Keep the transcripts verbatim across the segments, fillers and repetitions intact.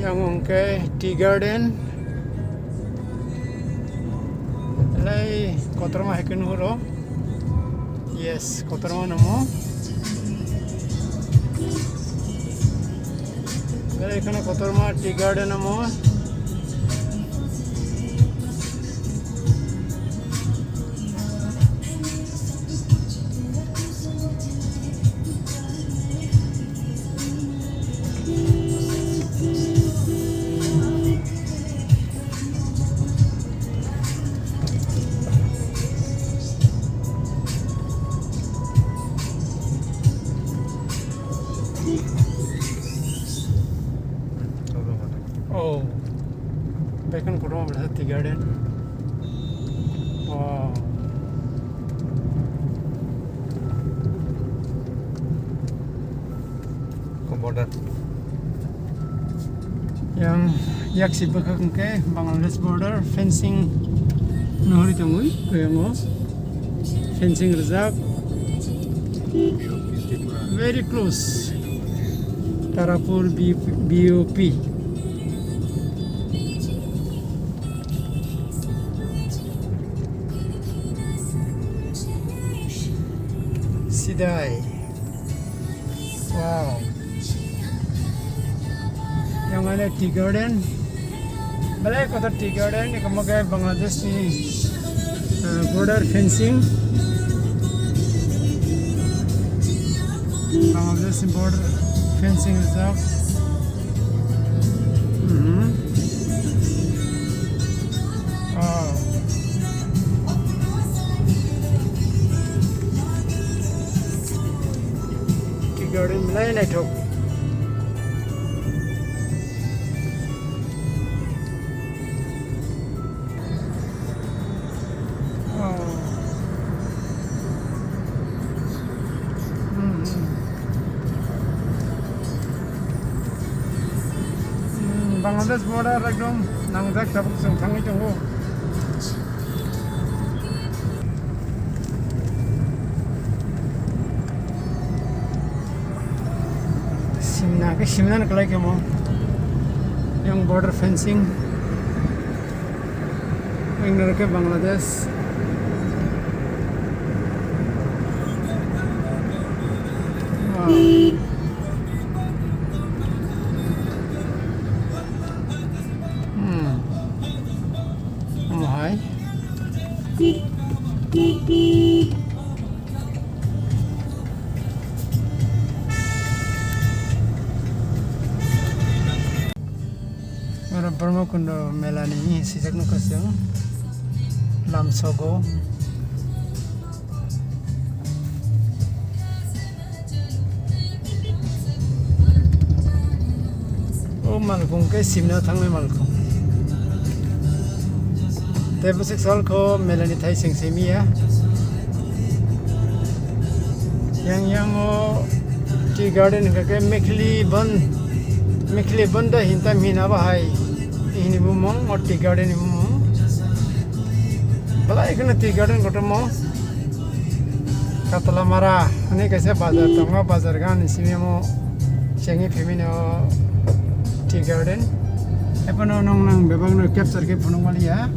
Yang hwnkhe tea garden. Lai kotorma hai khe nuhuro. Yes, kotorma namo. Lai kheno kotorma tea garden namo. Oh, bekon kotorma tea garden. Wow. Ko border. Yang yaksi bwkhak hwnkhe Bangladesh border fencing nuhuri tongwi koyango. Fencing rijak. Very close. Tarapur B-, B O P. Sidai. Wow. Yang ada tea garden. Belai kotor tea garden, ni kamo ke Bangladesh ni, eh, border fencing. Bangladesh ni border fencing reserve. Mhm. Oh. Tea garden belai naithok. Oh. Hmm, hmm. Hmm, Bangladesh border ekdom nangjak tabuk chwng thangwi tongo. Simna khe simna ni kwlai khe mo. Yang border fencing. Yang naro khe Bangladesh. Wow. Hmm. Omo hai. Oro Brahmakundo mela ni sijak nukha chwng lamsogo. O malkhung khe simna thangnai malkhung. Tei bwswk sal kho mela ni thai chwng simi ya. Yang yang o tea garden hwnkha khe Mekhli Bon, Mekhli Bonda hinta hina bahai hini bumung o tea garden ni bumung. Belai kheno tea garden kotorma. Katlamara hwnwi kaisa bazar tongo, bazar gana ni simi omo chengwi phimino tea garden. Ephano nwng nang bebakno capture khe phunuk maliya.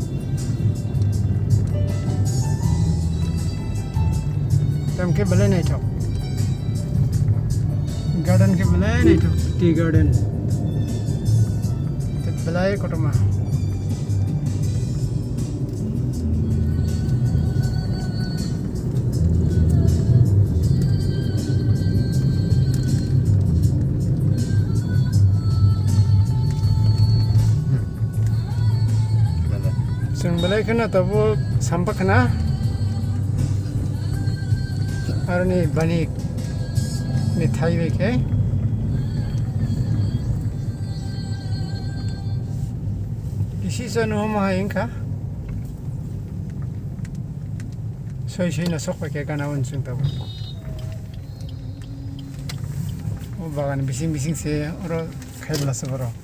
Tamo khe belai naithok. Garden khe belai naithok, tea garden. Tei belai kotorma. Chwng belai kheno tabuk sampha khna. Aroni bani ni thai bai khe. Kisi sa no ma hai wngkha. Soi soi no sok pai khe gana unsung tabuk. O bagan bising bising se oro khai bwla se borok.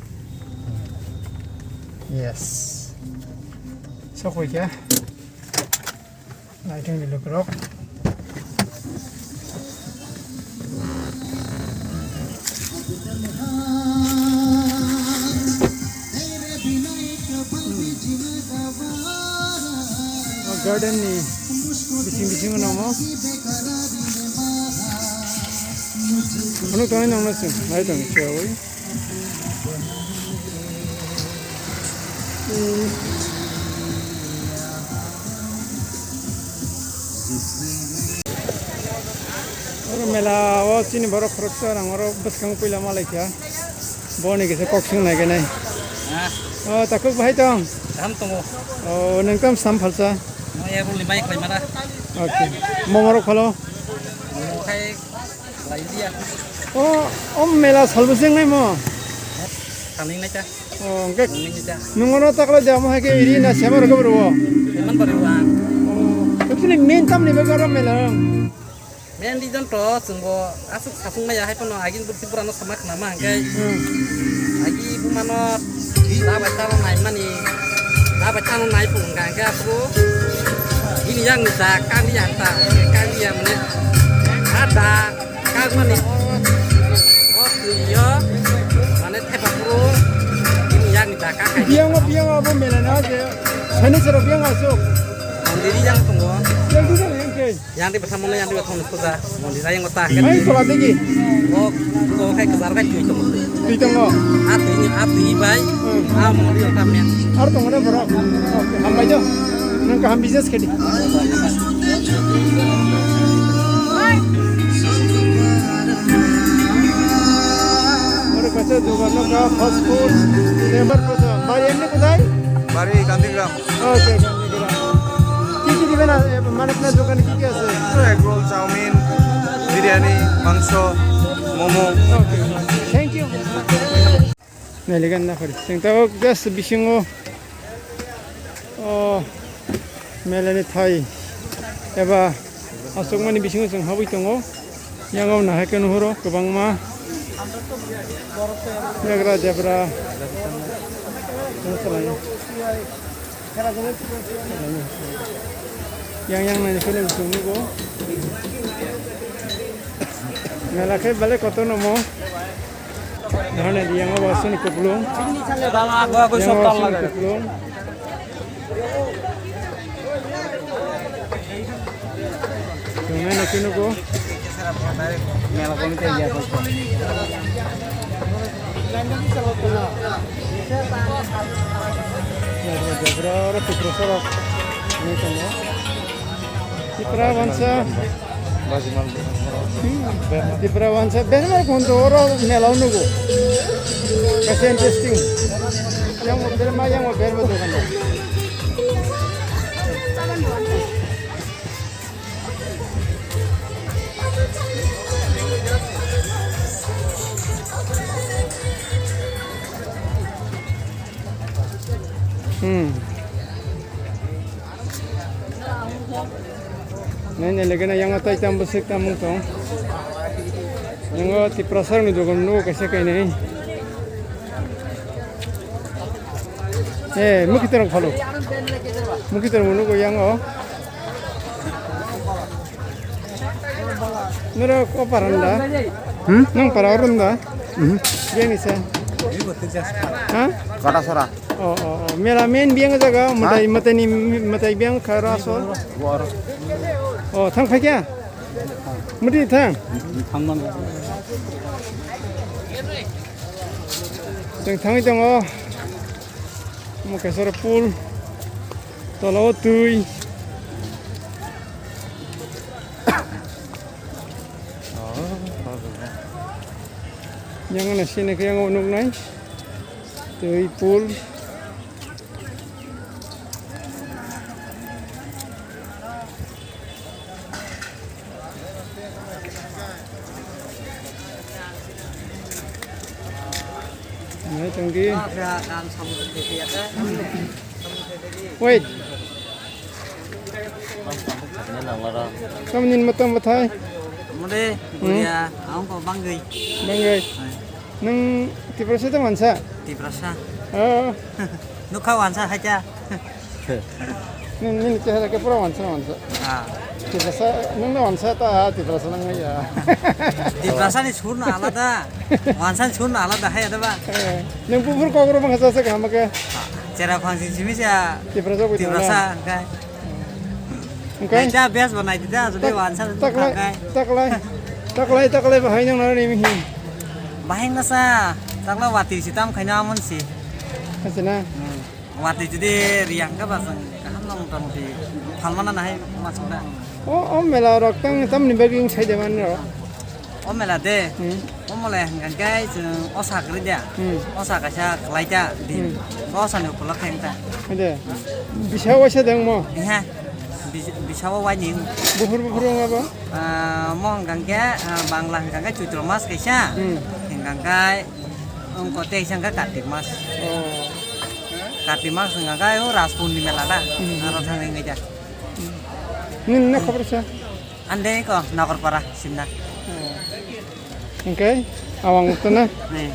Yes. Sok pai khe. Lighting ni lukurok. Ni bising bising no mo. Ano tani nang na sing, nai tani siya oi. Oro mela o chini borok khoroksa rang oro bwskang puila malaikha. Boni kisa kok sing nai khe nai. Ah. O takhuk bahai tong. Kaham tongo. O nang tam sam phalsa. Mo ya ruli mai khlai mara. Okay. Mo morok phalo. Mo khai lai dia. O, o mela salbo sing nai mo. Saling nai ta. O, hwnkhe. Saling nai ta. Nung ono takla jamo hai khe iri na sema rok bro. Eman bari wa. O, actually main tam ni bagwi oro mela rong. Main reason to chwngbo aswk sasung maya hai phano agini bwrwi burano sama khna ma hwnkhe Hmm. agi bumano da bai chano nai mani da bai chano nai phung hwnkha hwnkhe aswk bini yang ni da kang ya ta kang ya mane ha da kang mani o o twi yo mane thepa phuru bini yang ni da kang khai Biang o biang o bo mela na je. Sani sero biang aswk. Mondiri yang tongo. Yang di yang ke. Yang di bwsa mono yang di bwsa mono puja. Mondiri yang kota. Ai tola degi. O o khai kazar khai twi tongo. Twi tongo. A twi ni a twi bai. Hmm. A mondiri ta men. Ar tongo na borok. Hambai jo. Nang kaham business khedi. Oro kaisa dogan no ka fast food. Member kosa. Bari emni kotai? Bari Gandhigram. Okay, Gandhigram. Ki ki dibe na, e, mane apnar dogan ki ki ase? Egg roll, chowmin, biryani, mangso, momo. Okay. Thank you. Nailigana phari. Chwng tabuk just bisingo, o, melani thai eba aswkmani bisingo chwng habwi tongo. Yango nahai khe nuhuro kwbangma yagra jabra. Yang yang nai khe nugo. Mela khe belai kotor no mo. Nahane di yang o aswkni kupulung. Yang o aswkni kupulung. Tongnai no khe nugo. Oro Tiprasa rok wngwi tongo. Tipra wansa. Tipra wansa berma kondo oro mela o nugo. Kaisa interesting. Yang mo berma, yang mo berma dokan. Hmm. Nai nai lagena yang atai tam bwswk tam wng tong. Yang o Tiprasa ni dogan nugo kaisa kainwi. Eh, mukitor phalo. Mukitor mo nugo yang o. Noro ko paranda? Hmm? Nang para orunda? Hmm. Yang isa. Ha? Kata sora. Oh, oh, oh. Mela main biang jaga, matai, matai ni, matai biang khara so. Bor. Oh, thang phai kya? Muti thang. Thang man. Teng thang tong oh. Mo kesor pool. Tolo tui. Yang na sini ke yang nuknai. Tui pool. Nai tongdi. Wait. Kamu nini matang bathai? Mode, hmm? Kuya, aku kok banggai. Banggai. Hai. Nang Tiprasa tong wansa? Tiprasa. Oh. Nukha wansa hacha. Nini, nini chehra ke pura wansa, wansa. Ah. Tiprasa, nang na wansa ta, Tiprasa nang ya. Tiprasa ni sur na alada. Wansa ni sur na alada hai ada ba. Eh, nang bufur kokro bang sa sa kaham ke. Chera khang sing simi sa. Tiprasa bui Tiprasa kai. Hwnkhe? Naida best bo naidi da, jodi tak-, wansa jodi taklai, thakai. Taklai, taklai, taklai bahai nang naro nimi hin. Bahai nasa, takla wati si tam khaina amon si. Asina? Hmm. Wati jodi riyang ka basang, kaham nang motamuti phalmana nahai masuk da. O, o mela rok tang tamni bagwi wng sai de man rok. O mela de. Hmm. O mela hwnkha khe chwng osa kwrwi de. Hmm. Osa kaisa kwlai ta din. Hmm. O osa ni ukulok khe wngkha. Ede. Bisa waisa dang mo? Eha. Bis-, bisa o waini. Buphur buphur wng abo? Ah, mo hwnkha khe, ah, Bangla hwnkha khe Choitro mas kaisa. Hmm. Hwnkha khe wngkha tei kaisa hwnkha Kartik mas. Oh. Kartik mas hwnkha khe o Ras Purnima mela da. Hmm. Aro thangwi wngwi da. Hmm. Nini na khobor sa? Ande ko Nagarpara simna. Hingke awang tona. Ne.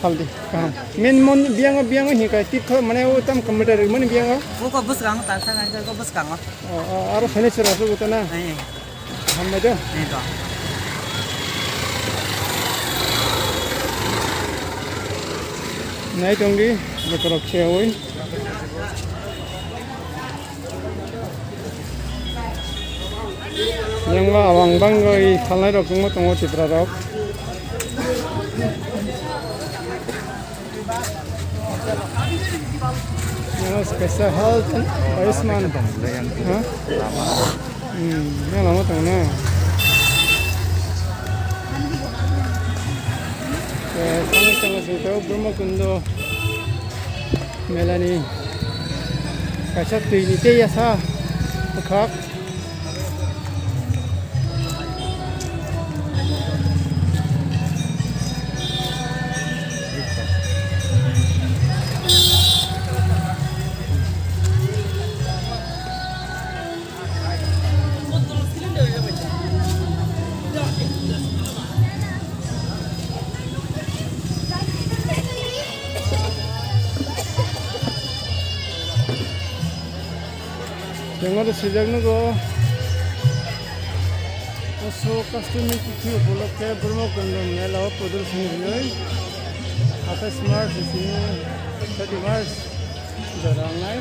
Haldi kaham. Min mon biango biango hingkai titho mane o tam computer mane biango. Ko ko bwskango ta sa ngai ko bwskango. O, o, aro sene sura su tona. Ne. Hambai do. Ne to. Nai tongdi bokorok se oi. Yang ba awang bang roi salnai rok tongmo tongo Tipra rok. Yang special health and Ayushman. Ha? Hmm, yang lama tong na. Eh, sampai tengah situ, Brahma Kundo. Melani kaisa twini tei yasa bwkhak. Tengmani swijak nugo. Ashok Ashtomi tithi upolokhe Brahma Kundo mela o prodorshoni hinwi athais March simi thirty March jora wngnai.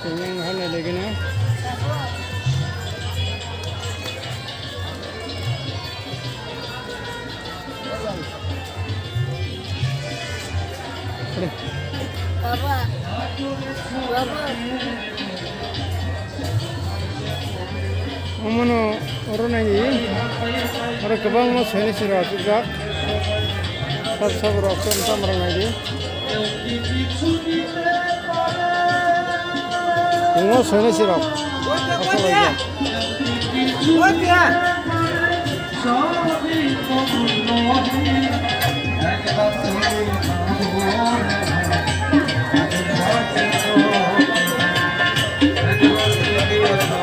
Tengeng hane legena. Baba. Baba. Omono oro naidi, oro kwbangma soini siro achukjak. Sab sab rok se wngkha, omorok naidi. Omo soini siro.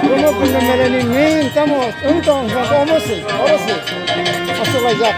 Brahma Kundo mela ni main tamo wng tong, wng tong, omo se, omo se. Aswk laijak.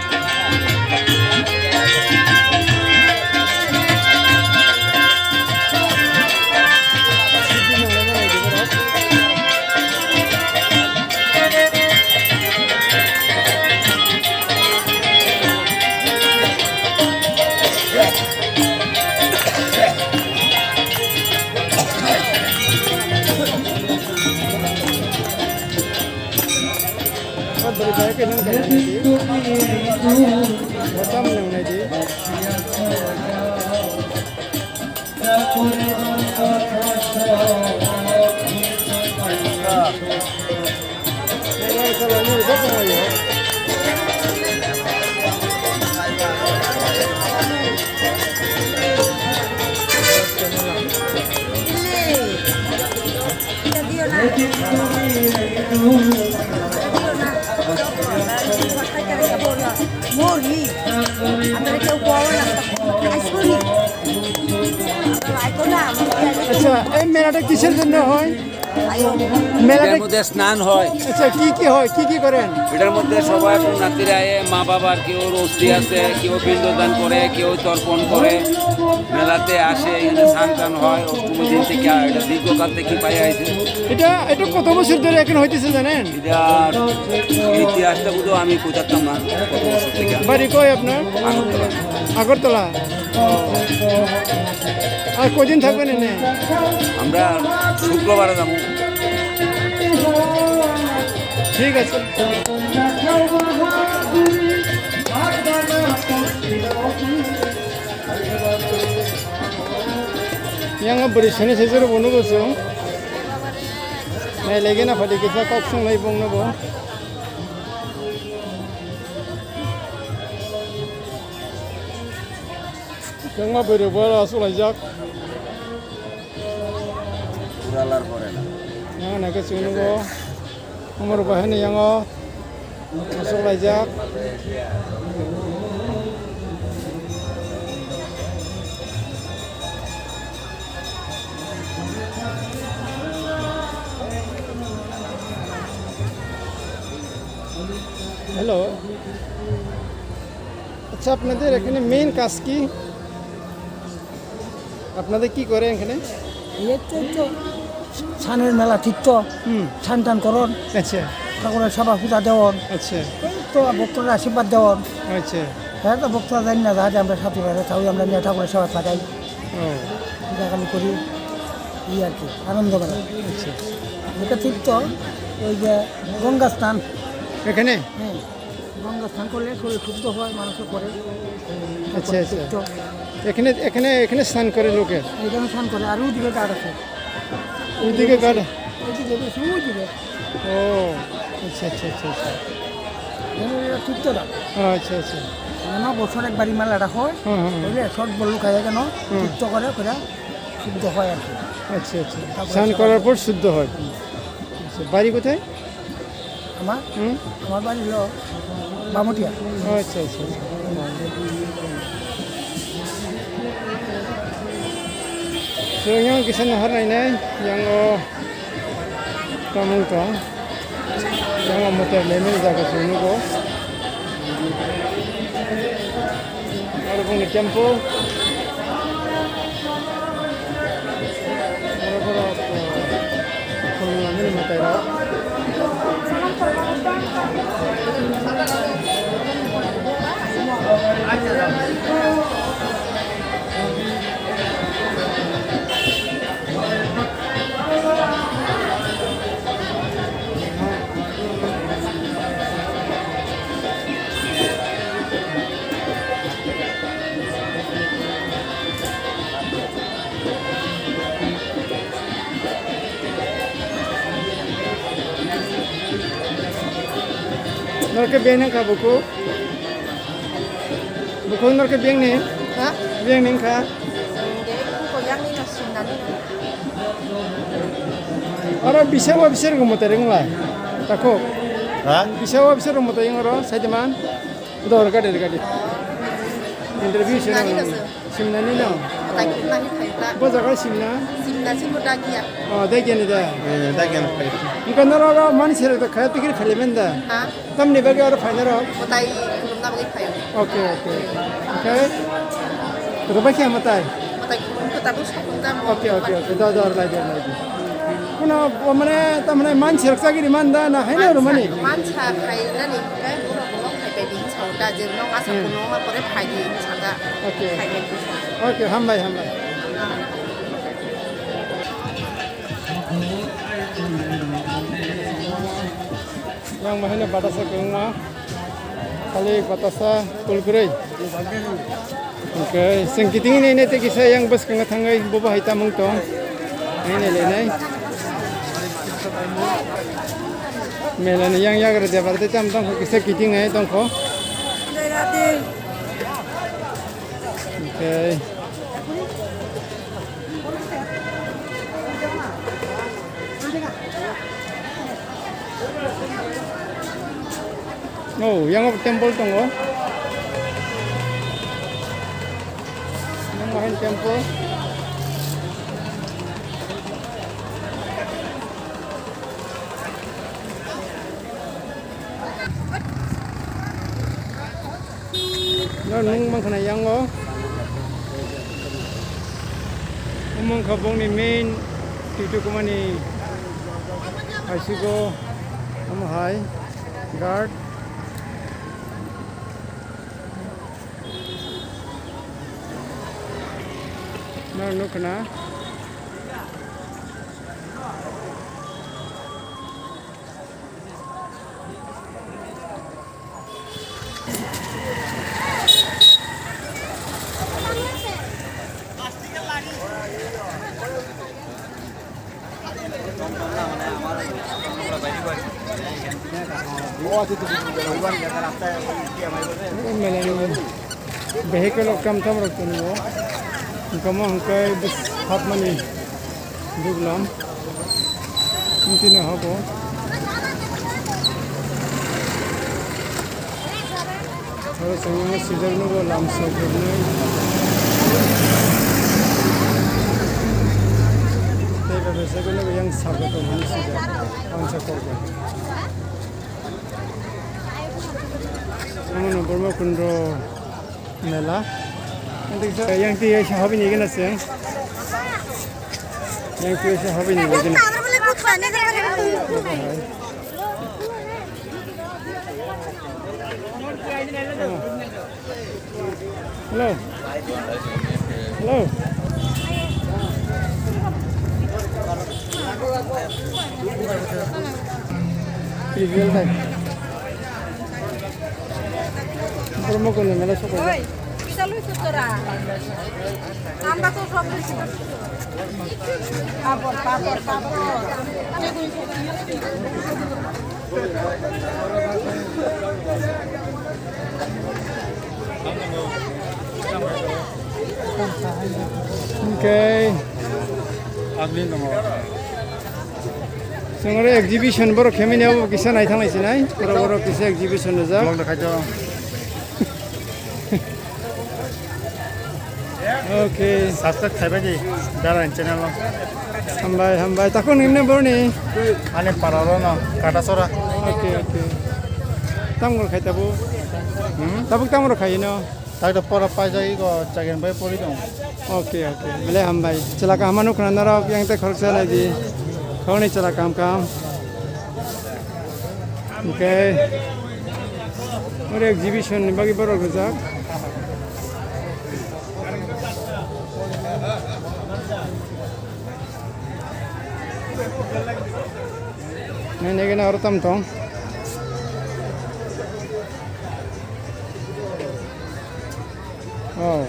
আচ্ছা, এই মেলাটা কিসের জন্য হয়? মেলাটা এটার মধ্যে স্নান হয়। আচ্ছা, কি কি হয়, কি কি করেন? এটার মধ্যে সবাই পুণ্যার্থীরা আয়ে, মা বাবার কেউ অস্থি আছে, কেউ পিণ্ডদান করে, কেউ তর্পণ করে, মেলাতে আসে, এখানে স্নান টান হয়। অষ্টমী দিন থেকে এটা দীর্ঘকাল থেকে পাই আইছে। এটা, এটা কত বছর ধরে এখন হইতেছে জানেন? এটা ইতিহাসটা বুঝো আমি কইতাম না, কত বছর থেকে। বাড়ি কই আপনার? আগরতলা। আগরতলা। আর কদিন থাকবেন এনে? আমরা শুক্রবারে যাবো। ঠিক আছে। Yang beri sini sejero bono boso. Nai lagi na padi kita kok sung lai bong na bo. Yang ma beri bo asuk lai jak. Uralar pore na. Yang na ke sunu bo. Umur bahai ni yang o. Masuk laijak. Hello. আচ্ছা, আপনাদের এখানে মেইন কাজ কি? আপনাদের কি করে এখানে? এই তো, এই তো সানের মেলা, তীর্থ, হুম। সান টান করন, আচ্ছা। ঠাকুরের সেবা পূজা দেওন, আচ্ছা। এই তো ভক্তরা আশীর্বাদ দেওন। আচ্ছা। হ্যাঁ, তো ভক্তরা জানি না, যাহাতে আমরা সাথে বেড়ে থাকি, আমরা নিয়ে ঠাকুরের সেবা থাকাই। ও। দেখানি করি, এই আর কি, আনন্দ মেলা। আচ্ছা। এটা তীর্থ, ওই যে গঙ্গা স্নান। এখানে? হ্যাঁ। গঙ্গা স্নান করলে শরীর শুদ্ধ হয়, মানুষের করে। আচ্ছা, আচ্ছা। তীর্থ। এখানে, এখানে, এখানে স্নান করে লোকে? এখানে স্নান করে, আর ওইদিকে ঘাট আছে। ওইদিকে ঘাট? ওইদিকে বেশি, ওইদিকে। ও, আচ্ছা, আচ্ছা, আচ্ছা, আচ্ছা। এখানে এটা তীর্থ ঘাট। ও, আচ্ছা, আচ্ছা। যেন বছর একবার এই মেলাটা হয়, হুম, হুম, হুম। বুঝলে? সব বললো খাই কেন? হুম। তীর্থ করে, করে শুদ্ধ হয় আর কি। আচ্ছা, আচ্ছা। তারপরে স্নান সবাই করার পর শুদ্ধ হয়। আচ্ছা, বাড়ি কোথায়? আমার? হুম? আমার বাড়ি হলো বামুটিয়া। আচ্ছা, আচ্ছা, আচ্ছা। So, yang kisa nahar nainai, yang o tamung tong, yang o motor lemel jaga sung nugo. Aro boni tempo. Aro borok, eh, khulumnani mwtai rok. Norke beng nangkha buku. Buku norke beng ni? Ha? Beng ni wngkha? Beng ko yang ni na sin na ni na. Oro bisa wa bisa rwngmo tereng lai. Tako. Ha? Bisa wa bisa rwngmo tereng oro, Saidaman. Dor gadi gadi. Interview se Simnani no. Simnani no. Tai khumna hi phaikha. Bo jaga simna. Simna si bo dagiya. Oh, dagiya ni da. Eh, dagiya ni phai. Ika noro ro mani sere to khaya tikir phelemen da. Ha? Tamni bagi oro phaina ro. Bo tai khulumna bagi phayo. Okay, okay. Okay. Koto bai khe hamatai. Bo tai khulum to tabu sokun da mo. Okay, okay, okay. Da, da, lai, da, lai. Kuno, o mane, tamane mansi rok chagiri man da na, hai na ro mani? Mansa khai nani, kai buro buro khai bai di sao da, je no asa Hmm. kuno ma pore khai di sa da. Okay. Khai bai di sa. Okay, hambai, hambai. Yang mahino batasa kwbangma, khali batasa kulgwrwi. Hwnkhe chwng kiting nai nai tei kisa yang bwskango thangwi bobo hai tamung tong. Nai nai lai nai. Mela ni yang yagra debar tei tam tongkho kisa kiting nai tongkho. Hwnkhe. Oh, yang temple tongo. Yang main temple. No, nung mangkhana yango. Umang kha bongni main twitu kumani haisigo omo hai guard. Norok nukna. Vehicle o kam tam rok tongo. Hwnkhe omo hwnkhe bwswk hapmani duglam. Tini hobo. Oro chwng swijak nugo lamsok rwnai. Tei bai bai sabo nugo yang sabo tongmani swijak. Ang sa kokbai. Omono Borma Kundro mela. Yang twi yang twi habini gana se. Yang twi habini gana. Hello. Hello. Real time. Borma Kundro mela sokojak. Oi, kisa lui sutora. Amba to sob lui sutora. Papor, papor, papor. Okay. Agni tongo. Chwng oro exhibition borok khaimani abo kisa naithang nai sinai. Borok borok kisa exhibition rijak. Vlog dekhai to. Okay. Subscribe khaibai di, Darani channel o. Hambai, hambai. Takhuk nini borni? Ani para oro no, Katasora. Okay, okay. Tamgor khai tabo? Hmm? Tabuk tamgor khai no? Tak da pora paijak iko chagen bai pori dong. Okay, okay. Belai hambai. Chwla kaham no khna norok yang te khoroksa nai di. Khoroknwi chwla kaham kaham. Okay. Oro exhibition ni bagwi borok rijak. Nai nai gana oro tam tong. Oh.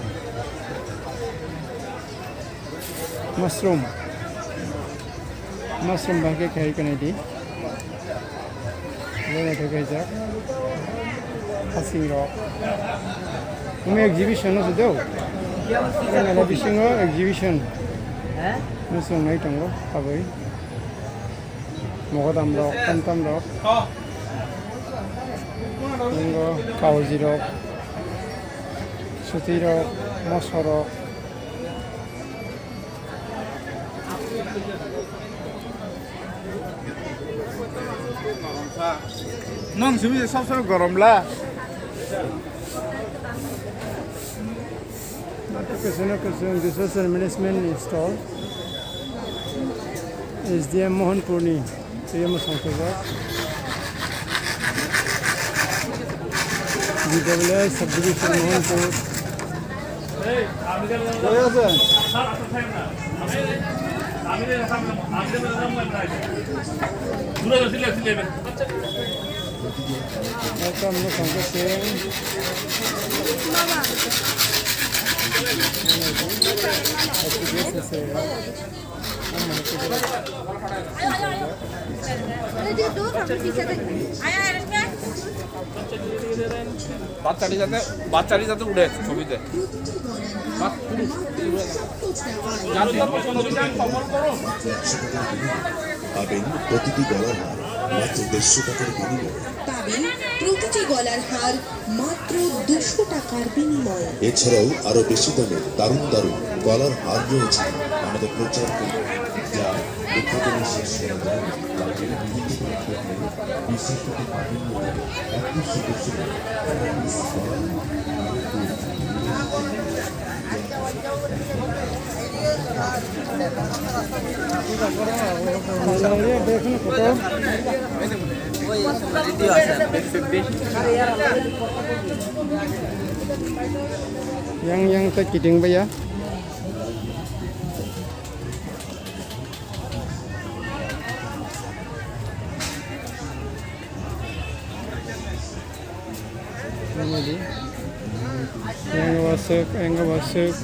Mushroom. Mushroom bai khe khai kanai di. Bini khe kaijak. Hasing rok. Omo exhibition no se do. Omo bisingo exhibition. No se nai tongo, taboi. Mogodam rok, tamtam rok. Tongo kaoji rok, suti rok, moso rok. Nang simi sob sob gorom la. Nato Kasuna Kasuna Resource and Management ni stall. S D M Mohanpur ni. Tei omo songkhe bo B W S subdivision Mohanpur. Welcome, no songkhe se. বাচ্চাটি যাতে, বাচ্চাটি যাতে উঠে ছবিতে। বাস, উঠুক, উঠুক। যার জন্য ছবিটা আমি কমন করুন। পাবেন প্রতিটি গলার হার মাত্র দেড়শো টাকার বিনিময়ে। পাবেন প্রতিটি গলার হার মাত্র দুশো টাকার বিনিময়ে। এছাড়াও আরো বেশি দামে দারুণ দারুণ গলার হার রয়েছে আমাদের প্রচার কেন্দ্রে, যা লক্ষ্য করে শেষ করা যায় না। বাজারে বিভিন্ন পণ্য বিশেষ করে পাবেন না। একত্রিশশো বছরের গলার হার। Yang, yang ta kiting baya. Yang wasuk, yang wasuk.